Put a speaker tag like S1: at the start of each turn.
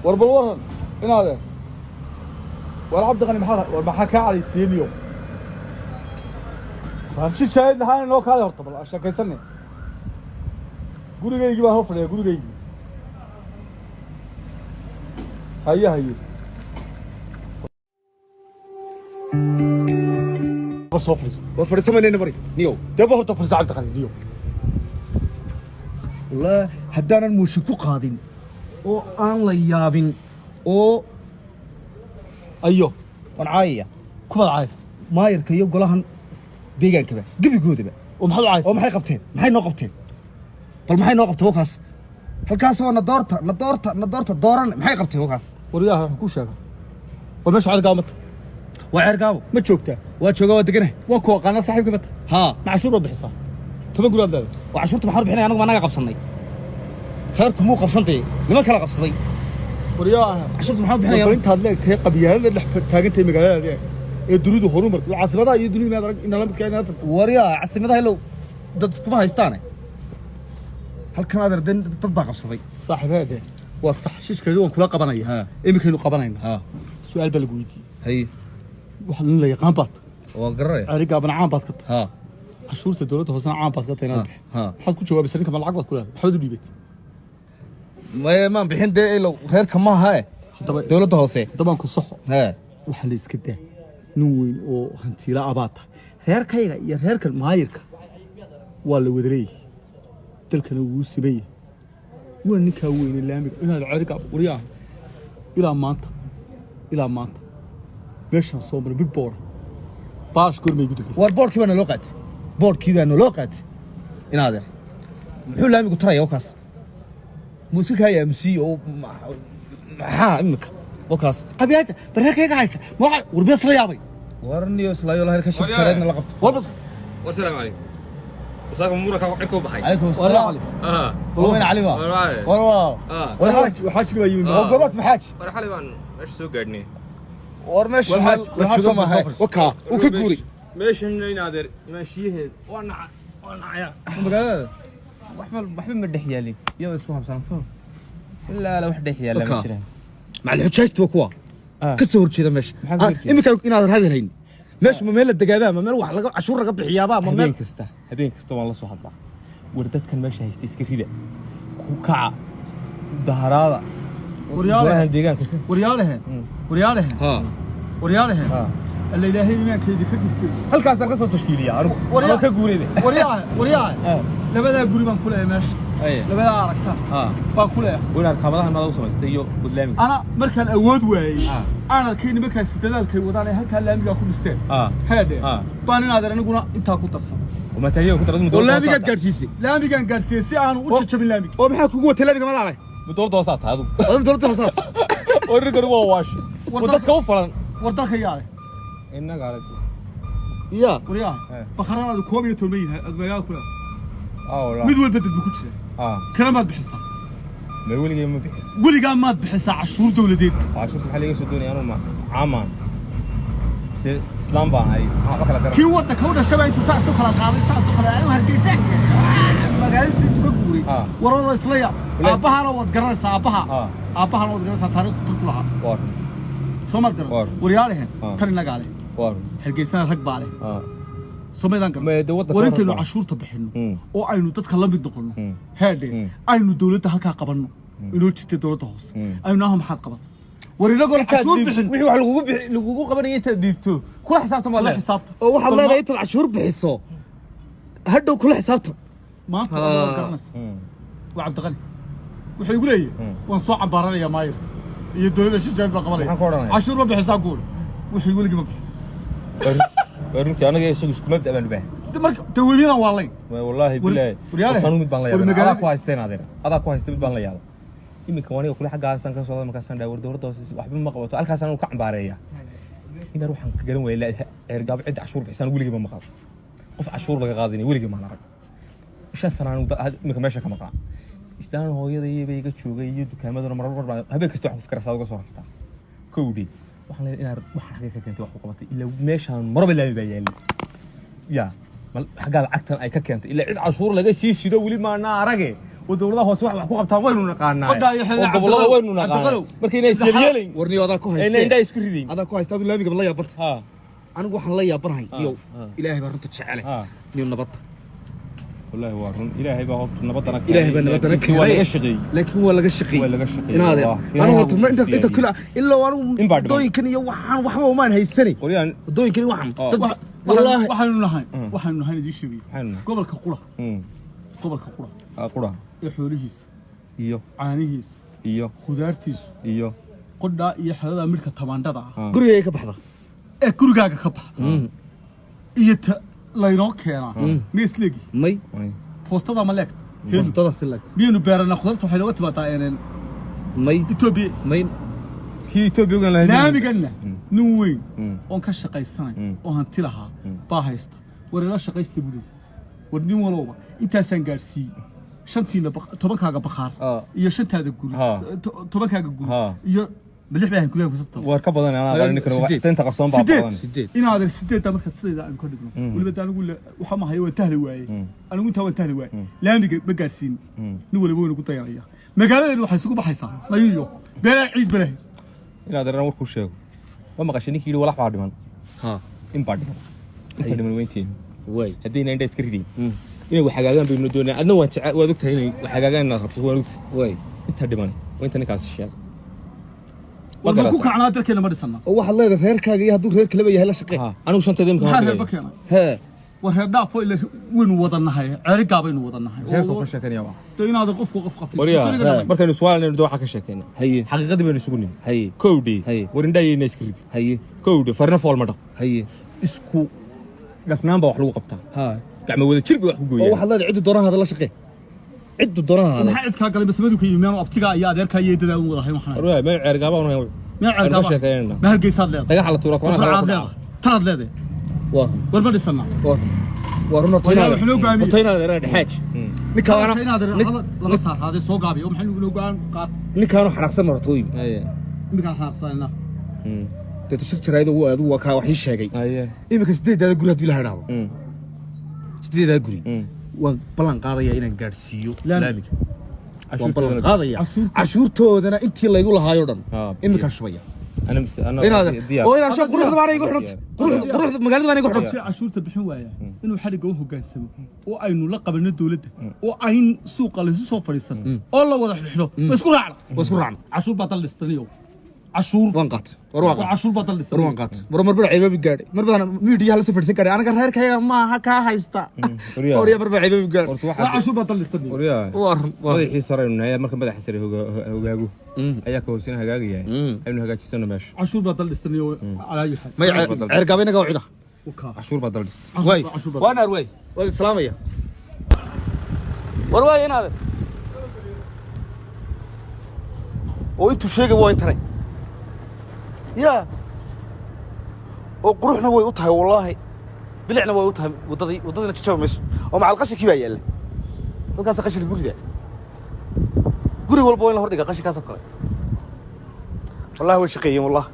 S1: War bal waran inaade. War Cabdiqani, maxaa war maxaa kaa cadaysiiniyo? Waan si shaahid lahaan inoo kaalay. Horta bal aan sheekaysanay. Gurigaygii baan hor fadhiyaa, gurigaygii. Haye haye, ba soo fadhiista.
S2: War fadhiisamayna mari niyow.
S1: Dee ba horta fadhiista, Cabdiqani niyo.
S2: Wallaahi haddaanan muushin ku qaadin oo aan la yaabin oo
S1: ayo
S2: waan caayaya.
S1: Kumaad caaysa?
S2: Maayarka iyo golahan deegaankaba, gebigoodaba.
S1: Oo maxaad u caaysa?
S2: Oo maxay qabteen? Maxay noo qabteen? Bal maxay noo qabteen? Wakaas halkaas waa na doorta, na doorta, na doorta, dooran. Maxay qabteen wakaas?
S1: Waryaha, waxaan kuu sheegaa, war meesha Cergaabo mata?
S2: Waa Ceergaabo.
S1: Ma joogtaa?
S2: Waa jooga, waa deganahay.
S1: Waan ku aqaanaa, saaxiibka mata?
S2: Haa.
S1: Ma cashuur baad bixisaa? 10 guri aad leedahay.
S2: Waa cashuurta maxaan u bixinaya? Anagu ma annaga qabsannay? Reerku muu qabsantay? Niman kala qabsaday.
S1: Waryaha,
S2: cashuurta maxaan u bixinaya?
S1: Bal intaad leegtahay qabyaalada dhex taagantahay magaaladaada ee dunidu horu martay, caasimadaha iyo dunida maad arag inala midka inala tartay.
S2: Waryaa, caasimadaha ilow dad iskuma haystaane, halkan adeer dad baa qabsaday.
S1: Saaxiibeede, waa sax, shishkeedu waan kula qabanaya. Iminkaynu qabanayna. Su-aal baa lagu weydiiyey.
S2: Haye.
S1: Wax nin la yaqaan baad.
S2: Waa garanaya.
S1: Cerigaabana caan baad ka tahay. Cashuurta dowladda hoosena caan baad ka tahay inaad bixin. Maxaad ku jawaabaysaa ninka? Ma lacag baad ku leedahay? Maxaad u dhiibatay?
S2: Maye, maan bixin dee, ilow reerka maaha e.
S1: Haddaba
S2: dowladda hoose.
S1: Haddabaan ku saxo. Waxaa la iska daa, nin weyn oo hantiila abaad tahay. Reerkayga iyo reerkan maayirka waa la wada leeyahay, dalkana wuu siman yahay. Waa ninkaa weyne laamiga inaad Cerigaab. Waryaha, ilaa maanta, ilaa maanta meeshaan soo maray mid boora baash goormay igu dambaysay?
S2: War boorkii baa naloo qaatay, boorkii baa naloo qaatay. In adeer, muxuu laamigu taraya wakaas? Muu iska kaa yaamusiiyo oo maxaa imika wakaas qabiyaada bareerkayga haysta ma waxa? War miyaa isla yaabay? War niyo islaayo la ka shir jareedna la qabto.
S1: War bas.
S3: والسلام عليكم، وصاكم امورك عركو بحي.
S2: Calaykum
S1: war
S2: asalaam.
S1: Cali.
S2: War cali waa.
S3: War.
S2: War waa. War xaaj.
S1: Waxaa jira baa yimi.
S2: Oo gobood maxaaj?
S3: War xalay baan meesha soo gaadhnay.
S2: War meesha
S1: War
S2: meel
S1: xaaj-
S2: la
S1: war xaaj
S2: joogo
S1: soo
S2: maaha.
S1: fadhiis.
S2: Wakaa uu ka guuray.
S3: Meeshan in adeer imaashiyaheed waa naca, waa nacaya.
S1: Magaalada
S3: waxba waxba ma dhex yaalin, iyadoo isku habsanto ilaa la wax dhex yaala ma
S2: Wakaa.
S3: jiraan.
S2: Macal xujaajtu waa kuwa ka soo horjeeda meesha.
S3: Maxaa ka horjeeda?
S2: Iminka inaadan hadal hayn, meeshu ma meel la degaabaa, ma meel wax laga cashuur laga bixiyaabaa, ma meel?
S3: Habeen kasta, habeen kasta waan la soo hadlaa. War dadkan meesha haysta iska rida, ku kaca daharaada.
S1: Waryaale.
S3: Golahan deegaanka.
S1: Waryaalehe, waryaalehe. Waryaalehe. Alla ilaahay iimaankaydi ka dhufay.
S3: Halkaasaan ka soo tashkiiliya anigu.
S1: Waryaa-
S3: Anoo ka guurayba.
S1: Waryaale, waryaale. Labadaa guri baan ku leeyahay meesha. Labadaa aragta baan ku leeyahay.
S3: Wayna kaamadaha nala u samaystay iyo wadlaamiga.
S1: Ana markaan awood waayey, aan arkay nimankaasi dadaalkay wadaan ee halkaa laamigaa ku dhisteen, heedhe, baan inaadeer aniguna intaa ku darsan.
S3: وما ku darad.
S2: Oo laamigaad gaadhsiisay?
S1: Laamigaan gaadhsiiyey si aanu u jajabin laamiga.
S2: Oo maxaa kugu watay laamiga madaale?
S3: Dowladda hoosaa tahay adigu.
S2: Oo dowladda hoosaad.
S3: Oo ninkan waa waash.
S1: War
S3: war dadka u falan.
S1: War dalka yaale.
S3: Innaga arag.
S2: Ya.
S1: Waryaha, bakharadaadu 11 ma yihin aad magaalada ku leedahay?
S3: Ah wallah.
S1: Mid walba dad buu ku jira. Kana maad bixisaa?
S3: Ma weligay ma bixin.
S1: Weligaa maad bixisaa cashuur dowladeed?
S3: Cashuurta maxaa laga soo doonaya? Anuu ma caamaan mise islaam baan ahay? Maxaa kala garan?
S1: Kii waddanka u dhashay baa intuu saas u kala qaaday, saas u kala anigu Hargeysa magaaladiisa intuu ka guuray. Warada isla yaab. Aabbahana waad garanaysaa, aabbaha. Aabbahana waad garanaysaa, taariikhdu tan ku lahaa.
S3: War.
S1: Soo maad garan?
S3: Waar.
S1: Waryaalehen, tan innagaa leh.
S3: War.
S1: Hargeysana rag baa leh. Soo maydaan garan?
S3: Ma dee waddanka
S1: War
S3: rag
S1: intaynu
S3: baa.
S1: cashuurta bixinno oo aynu dadka la mid noqonno, heedhe, aynu dowladda halkaa qabanno inoo jirtay dowladda hoose. Aynu aho maxaad qabat? War inagoon cashuur bixin.
S3: Wixii wax lagugu bixi lagugu qabanaya intaad dhiibto kula xisaabtan baad
S1: la
S3: leedahay.
S1: Xisaabta.
S2: Oo waxaad leedahay intaad cashuur bixiso hadhow kula xisaabtan.
S1: Maanta waad garanaysaa. Waa Cabdiqani wuxuu igu leeyahay, waan soo cambaaranayaa maayir iyo dowladda, shijaad baa qabanaya.
S3: Maxaan ku odhanaya?
S1: Cashuur ma bixisaa guul? Wuxuu weligii ma bixin.
S3: Waa runtii, anaga isagu isku mabda baan u baahay.
S1: De marka dawladyadan waa layn.
S3: Wallaahi bilaahi.
S1: Waryaale,
S3: Qofaan mid baan la
S1: war
S3: yaabay.
S1: magaalada-
S3: Adaa ku haysteen adeer, adaa ku haysta. Mid baan la yaabay iminka, aniga kule xaggaasaan ka socda. Markaasaan dhahay, war dowladda hoose waxba ma qabato, halkaasaan anu ka cambaareeya. Inaan waxaan ka garan waayay Ceergaabo cidda cashuur bixisaan weligii ma maqal. Qof cashuur laga qaadanaya weligii maan arag. 5 sana anigu iminka meesha ka maqnaa. Islaan hooyadayba iga joogay iyo dukaamadana marar mar baan habeen kasta waxaan ku fikira saad uga soo rartaa kowdhi. Waxaan leeyahay inaan waxaan xagee ka keentay wax ku qabatay? Ilaa meeshaan maraba laami baa yaallay ya mal xaggaa lacagtan ay ka keentay? Ilaa cid cashuur laga sii sido weli maana arage. Oo dowladaha hoose wax ku qabtaan waynu naqaanaa.
S1: Qodhaa iyo xilli
S3: Oo gobollada waynu naqaanaa.
S1: Cabdiqalow.
S3: Marka inay isyeelyeelayn.
S2: Warniyo adaa ku
S3: Ayna
S2: haystee.
S3: Indhaha isku ridayn.
S2: Adaa ku haysta, adu laamiga ma la yaabanta?
S3: Ha.
S2: Anigu waxaan la yaabanahay, niyow, ilaahay baa runta jecele, niyow, nabadda.
S3: Wallaahi waa run, ilaahay baa horta nabadana.
S2: Ilaahay baa nabadana.
S3: Keenay, waa laga shaqeeyey.
S2: Laakiin waa laga shaqeeyey.
S3: Waa laga shaqeeyey,
S2: Inaadeer,
S3: wallahi.
S2: anu horta ma inta inta kule ilaa anigu
S3: In baa dhiman.
S2: Wadooyinkan iyo waxaan waxba umaan haysanay.
S3: Qoryaan.
S2: Wadooyinkan iyo waxaan dad
S1: wallaahi
S2: wallaahi.
S1: Waxaanu nahay idiin sheegay.
S3: Maxaynu nahay?
S1: Gobolka qura, gobolka qura
S3: Qura
S1: ee xoolihiisa,
S3: iyo
S1: caanihiisa,
S3: iyo
S1: khudaartiisu,
S3: iyo
S1: qodhaa iyo xelada midhka tamaandhada ah
S2: gurigay ka baxda
S1: ee gurigaaga ka baxda iyo ta laynoo keenaa ma isleegi?
S2: May.
S1: Foostada ma leegta?
S2: Foostada si lag.
S1: Miyaynu beeranaa khudaarta? Waxay nooga timaadaa eeneen
S2: May.
S1: Etoobiya.
S2: May.
S3: Kii Etoobiya ogan lahayd.
S1: Laamiganna nin weyn oon ka shaqaysanay oo hanti lahaa baa haysta. War ila shaqaysta buu leeyahay. War nin walowba intaasaan gaadhsiiyey shantiina 10kaaga bakhaar iyo shantaada guri, 10kaaga guri iyo ma lix baa kuleeyahay kusata.
S3: War ka badan anaa qarin ninkan.
S2: Sideed.
S3: Tinta qarsoon baa
S1: Sideed.
S3: badan.
S2: Sideed.
S1: Inaadan sideedda markaad sidayda aan ka dhigno weliba de anigu waxa ma hayo, waan tahli waaye. Anigu intaa waan tahli waaye, laamiga ma gaadhsiin. Nin waliba waynu ku dayanaya. Magaaladeenu waxay isugu baxaysaa mayuyo beelaa ciid balahay.
S3: Inaad arran warkuu sheego ma maqashay ninkii yidhi walax baa dhiman?
S2: Ha.
S3: In baa dhiman, inta dhiman weynteeni
S2: Way.
S3: haddayna indha iska ridayn inay wax hagaagaan baynu doonaa. Adna waan jecel, waad ogtahay inay wax hagaagaan inaad rabto, waan ogtahay.
S2: Way.
S3: Inta dhiman waa inta ninkaasi sheegay. Ma
S1: War ma ku
S3: garataa?
S1: kacnaa dalkeena ma dhisana.
S2: Oo waxaad leedahay reerkaaga iyo hadduu reer kaleba yahay la shaqee.
S3: Ha, anigu shanteeda imika
S1: Maxaa
S3: hor
S1: reerba
S3: dhigaya.
S1: keenay?
S2: Hee.
S1: War reer dhaafo ila waynu wada nahay, ceerigaa baynu wada nahay.
S3: Reerka ka sheekanaya waa
S1: De inaadan qofku qof qafin.
S3: Waryaa, markaynu su'aalanayno de waxaa ka sheekayna
S2: Haye.
S3: xaqiiqadii baynu isugu nimi.
S2: Haye.
S3: Kowdhi.
S2: Haye.
S3: War indhaayayna iska ridi.
S2: Haye.
S3: Kowdhi, farna fool ma dhaqo.
S2: Haye.
S3: Isku dhafnaan baa wax lagu qabtaa.
S2: Ha.
S3: Gacmo wada jir bay wax ku
S2: Oo
S3: gooyaan.
S2: waxaad leedahay ciddu doonahaada la shaqee, ciddu doonahaada.
S1: Maxaa cid kaa galay? Basmadu ka yimi miyaanu abtigaa iyo adeerkaa iyo eedadaa un wadahay waxaan?
S3: Waryaa, meel ceergaaba un hayn.
S1: Miyaa
S3: Aynu ka
S1: ceergaaba?
S3: sheekeynayna.
S1: Ma hargeysaad leedahay?
S3: Dhagaxa la tuuraa koona
S1: Warcaad
S3: kale ku
S1: leedahay,
S3: dhaca.
S1: tanaad leedahay.
S2: Waa run.
S1: War ma dhisana.
S2: Waa run, waa run. Horta
S1: Waryaa,
S2: inaad
S1: wuxuu noo go'aamiyey.
S2: Horta inaad reer dhexaaj ninkaana
S1: Inaad lama saaraadee soo gaabiyo, maxay noo go'aan qaat?
S2: Ninkaanu xanaaqsan marto yimi.
S3: Haye.
S1: Imikaan xanaaqsanayna.
S2: Deeto shir jaraayada wuu aadu, waa kaa wax ii sheegay.
S3: Haye.
S2: Iminka sideedaada guri haddii la idhaahdo, sideedaada guri waan ballan qaadayaa inaan gaadhsiiyo
S1: Laami.
S2: laamiga. Waan ballan
S3: Cashuurtoodana-
S2: qaadaya.
S1: Cashuurta-
S2: Cashuurtoodana intii laygu lahaayoo dhan iminkaan shubaya.
S3: Ana ana
S2: Inaad
S3: diyaar.
S2: oo inaan shan quruxda baana igu xidhanta, quruxda, quruxda magaalada baana igu xidhanta.
S1: Si cashuurta bixin waaya inuu xadhigga u hoggaansamo oo aynu la qabanno dowladda oo ayn suuqa laysu soo fadhiisan oo la wada xidhxidho, ma isku raacna?
S2: Waa isku raacna.
S1: Cashuur baa dal dhistaniyo, cashuur.
S2: Waan qaatay, war waan
S1: Waa
S2: qaatay.
S1: Cashuur baa dal
S2: War
S1: dhistaniyo.
S2: waan qaatay. War marba ceebaabi gaadhay, mar badan miidiyaha la soo fadhiisan gaadhay. Anaga reerkayaga maaha kaa haysta.
S3: Waryaa.
S2: Waryaa, marba ceebaabi gaadhay.
S3: Horta
S1: Waa
S3: waxaa
S1: cashuur baa dal dhistaniyo.
S3: Waryaa.
S2: Waa run, waa run.
S3: Madaxii sare aynu nahay, marka madaxa sare hogaago ayaa ka hoosina hagaagaya. Aynu hagaajisano meesha.
S1: Cashuur baa dal dhistaniyo calaa ayi xaal.
S2: May, ceergaaba inaga waa cida.
S1: Wakaa.
S3: Cashuur baa dal dhis.
S2: Waay.
S1: Cashuur baa.
S2: Waan arway, waan islaamaya. War waay inaade oo intuu sheegay waa intanay ya oo quruxna way u tahay, wallaahi bilicna way u tahay waddadii. Waddadina jajaba mayso oo macal qashinkii baa yaalla halkaasa qashin lagu ridaa. Guri walba waa in la hor dhigaa qashinkaasoo kale. Wallahi way shaqeeyeen, wallah.